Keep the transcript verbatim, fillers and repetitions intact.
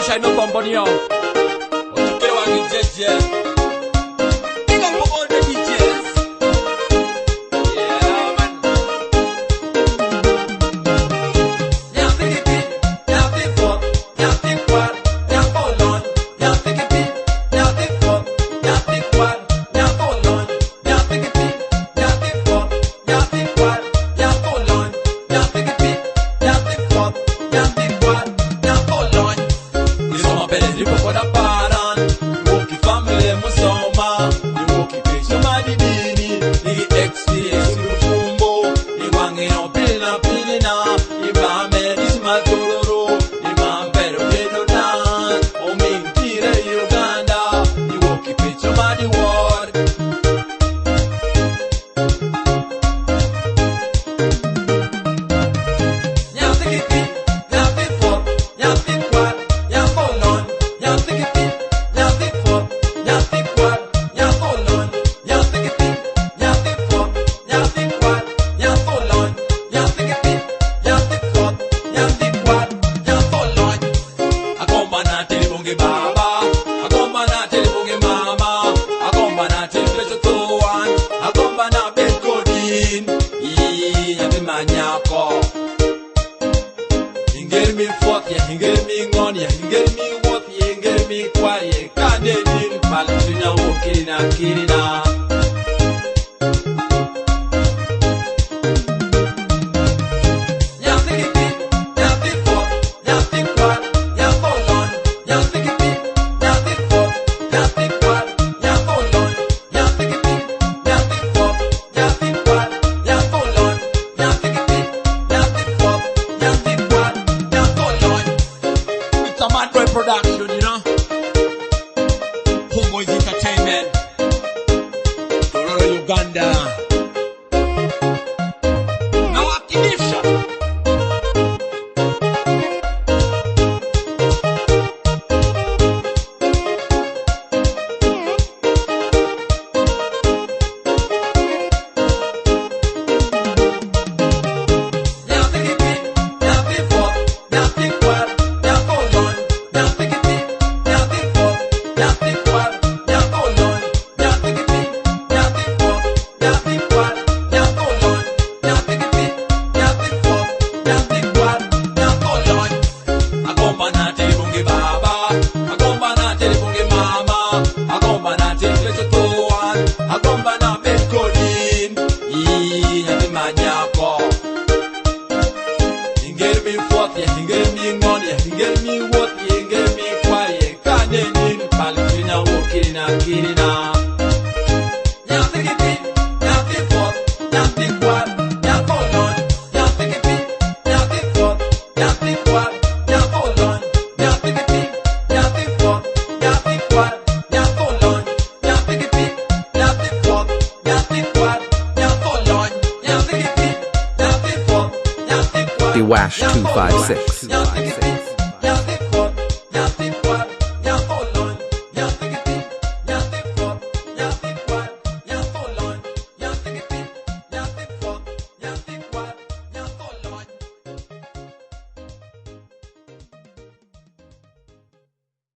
Shine up on Bonnie, yo. Otukere wa ni jeje. Big up for all the D Js. Yeah, man. Now, think it, think, now, think what, now, think what, now, hold on. Now, think it, think, now, think what, now, think what, now, hold on. Now, think it, think, now, think what, now, think what, now, hold on. Now, think it, think, now, think what, now, think what, now, hold on. Nisoma pele nipo kwa daparan. Woki family musoma. Ni woki pe soma di dini. Ni experience mufumbo. Ni wangi no pina pina. Ni bame ni sima tororo. Ni bame pero pero na. O mintire Uganda. Ni woki pe soma di world. Akomba na tele bonge baba, akomba na tele bonge mama, akomba na tele pecho toan, akomba na bekodin. Ii, ya mi manyako. Ingeri mi fot, ya ingeri mi ngon, ya ingeri mi wot, ya ingeri mi kwa, ya kane din, pal tunya wo kirina kirina. It's a Mad Boy production, you know. Homeboys Entertainment. Tororo, Uganda. Now I can Ingeri mi fot, ya ingeri mi ngon, ya ingeri mi wot, ya ingeri mi kwa, ya kane nin, pal kirina wo kirina kirina. The Wash two five six.